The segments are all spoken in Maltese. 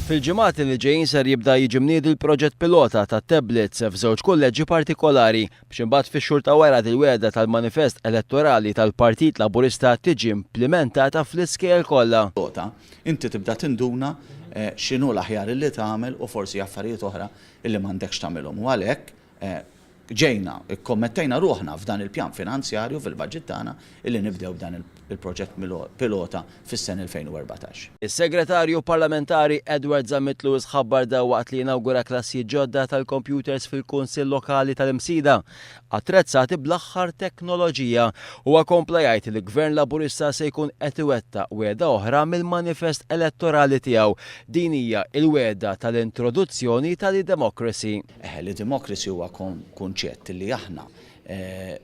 Fil-ġimgħat li ġejjin ser jibda jiġi mniedi l-proġett pilota ta' tablets f'żewġ kulleġġi partikolari biex imbagħad fix-xhur ta' wara dil-wegħda tal-manifest elettorali tal-Partit Laburista tiġi implimentata fl-iskejjel kollha. Pilota, inti tibda tinduna x'inhu l-aħjar illi tagħmel u forsi affarijiet oħra illi m'għandekx tagħmilhom u għalhekk ġejna, ikkommettejna ruħna f'dan il-pjan finanzjarju fil-baġit tagħna illi nibdew b'dan il-proġett pilota fis-sena 2014. Is-Segretarju Parlamentari Edward Zammit Lewis ħabbar dan waqt li inawgura klassijiet ġodda tal-kompjuters fil-Kunsill Lokali tal-Imsida, attrezzati bl-aħħar teknoloġija. Huwa kompla jgħid li Gvern Laburista se jkun qed iwettaq wegħda oħra mill-manifest elettorali tiegħu. Din hija l-wegħda tal-introduzzjoni tal-e-democracy. Eħe, l-e-democracy huwa kunċett li aħna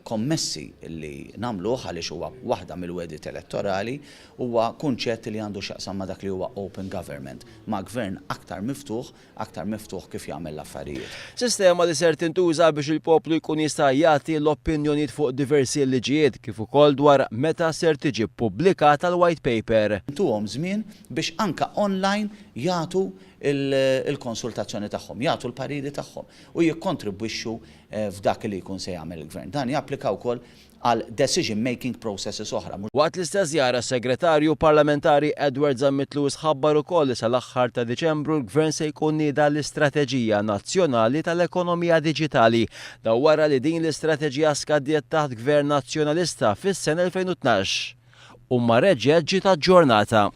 kommessi li nagħmluh għaliex huwa waħda mill-wegħdiet elettorali, huwa kunċett li għandu x'jaqsam ma' dak li huwa open government, ma' gvern aktar miftuħ, aktar miftuħ kif jagħmel l-affarijiet. Sistema li ser tintuża biex il-poplu jkun jista' jagħti l-opinjonijiet fuq diversi liġijiet kif ukoll dwar meta ser tiġi ppubblikata l-White Paper. Ntuhom żmien biex anke online jagħtu l-konsultazzjoni tagħhom, jagħtu l-pariri tagħhom u jikkontribwixxu f'dak li jkun se jagħmel il-Gvern. Dan japplika wkoll għal decision making processes oħra. Waqt l-istess żjara s-Segretarju Parlamentari Edward Zammit Lewis ħabbar ukoll li sal-aħħar ta' Diċembru l-Gvern se jkun nieda l-Istrateġija Nazzjonali tal-Ekonomija Diġitali. Dan wara li din l-istrateġija skadiet taħt Gvern Nazzjonalista fis-sena 2012 u ma reġgħet ġiet aġġornata.